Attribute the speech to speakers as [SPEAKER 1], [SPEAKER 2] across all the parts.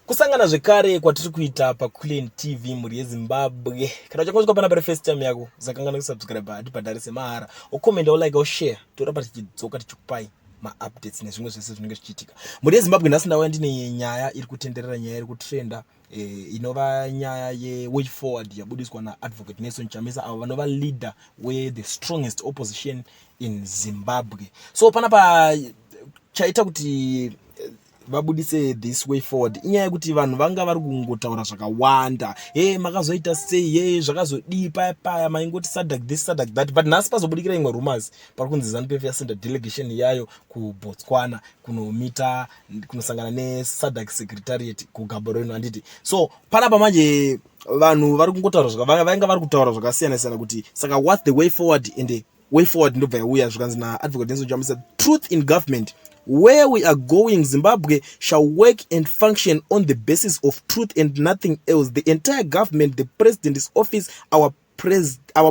[SPEAKER 1] Kusangana zvekare kwatiri kuita paQuillian TV, mhuri yeZimbabwe. Kana uchangosvika panapa iri first time yako, usakanganwa kusubscribe, hatibhadharise, mahara. Ukomenda, ulike, ushare, toramba tichidzoka tichikupai maupdates nezvimwe zvese zvinenge zvichiitika. Mhuri yeZimbabwe, nhasi ndauya ndine nyaya iri kutenderera, nyaya iri kutrenda, inova nyaya yeway forward yabudiswa naAdvocate Nelson Chamisa, avo vanova leader wethe strongest opposition in Zimbabwe. So panapa chaita kuti vabudise this way forward inyaya yekuti vanhu vanga vari kungotaura zvakawanda: "He, makazoita sei? He, zvakazodii paya paya? Maingoti SADC this, SADC that." But nhasi pazobudikira imwe rumors, pari kunzi ZANU PF yasenda delegation yayo kuBotswana kunomita, kunosangana neSADC secretariat kuGaborone, handiti? So panapa manje vanhu vari kungotaura, vainga vari kutaura zvakasiyana siyana kuti saka what's the way forward? And way forward ndobva yauya, zvikanzi naAdvocate Nelson Chamisa, "Truth in government. Where we are going, Zimbabwe shall work and function on the basis of truth and nothing else. The entire government, the president's office, our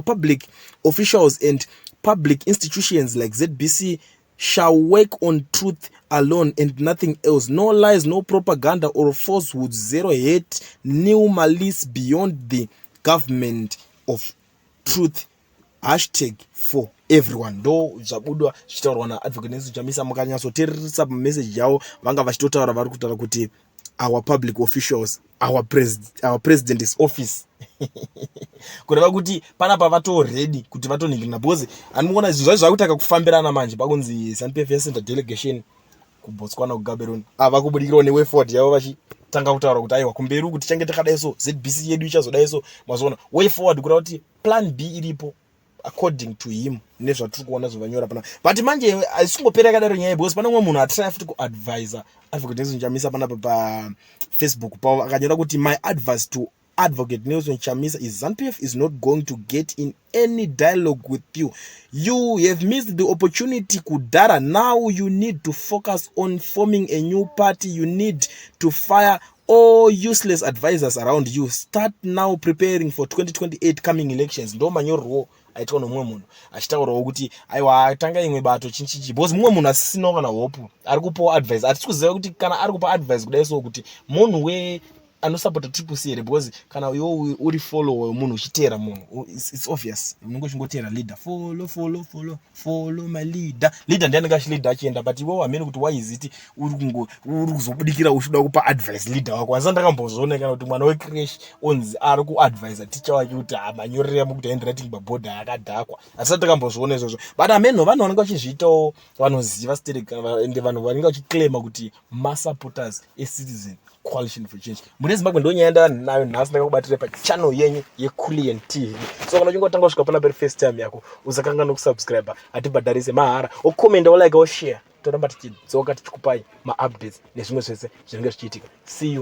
[SPEAKER 1] public officials and public institutions like ZBC shall work on truth alone and nothing else. No lies, no propaganda or falsehoods, zero hate, nil malice beyond the government of truth. #ForEveryone." Ndo zvabudwa zvichitaurwa naAdvocate Nelson Chamisa. Mukanyatsoteereresa pameseji yavo, vanga vachitotaura, vari kutaura kuti our public officials, our president's office, kureva kuti panapa vatoready kuti vatoningirina, because handimuona zvinhu zvacho zvakutaka kufambirana. Manje pakunzi ZANU PF yasenda delegation kuBotswana, kuGaborone, ava kubudikirawo neway forward yavo, vachitanga kutaura kuti aiwa, kumberi uku tichange takadai, so ZBC yedu ichazodai. So mazoona way forward kureva kuti plan B iripo according to him, nezvatiri kuona zvavanyora pana. But manje haisingopera yakadaro nyaya, because pane umwe munhu atry futi kuadvisa Advocate Nelson Chamisa panapa paFacebook pavo, akanyora kuti, "My advice to Advocate Nelson Chamisa is ZANU PF is not going to get in any dialogue with you. You have missed the opportunity kudhara. Now you need to focus on forming a new party. You need to fire all useless advisors around you. Start now preparing for 2028 coming elections." Ndo manyorerwo aitwa nomumwe munhu achitaurawo kuti aiwa, tanga imwe bato, chinchichi, because mumwe munhu asisinawo kana hope ari kupawo advice. Hatisi kuziva kuti kana ari kupa advice kudai so, kuti munhu we anosapota Triple C here, because kana iwo uri follower wemunhu, uchiteera munhu, it's obvious unenge uchingoteera leader. Follow, follow, follow, follow my leader. Leader ndiye anenge achileader achienda, but iwewo hamene kuti why is it uri kuzobudikira uchida kupa advice leader wako. Asi ndakambozviona kana kuti mwana wecreche onzi ari kuadvisa ticha wake kuti manyorero amukuti handwriting pabhodha akadhakwa. Asi ndakambozviona izvozvo, but hameno vanhu vanenge vachizviitawo vanoziva sterek, ende vanhu vanenge vachiclaima kuti masupporters eCitizen Coalition for Change. Mune Zimbabwe, ndo nyaya ndanayo nhasi, ndakakubatira pachannel yenyu yeQuillian TV. So kana uchinge watanga kusvika panapa iri first time yako, usakanganwa kusubscribe, hatibhadharise, mahara. Ukomenda, ulike, ushare, toramba tichidzoka tichikupai maupdates nezvimwe zvese zvinenge zvichiitika. See you.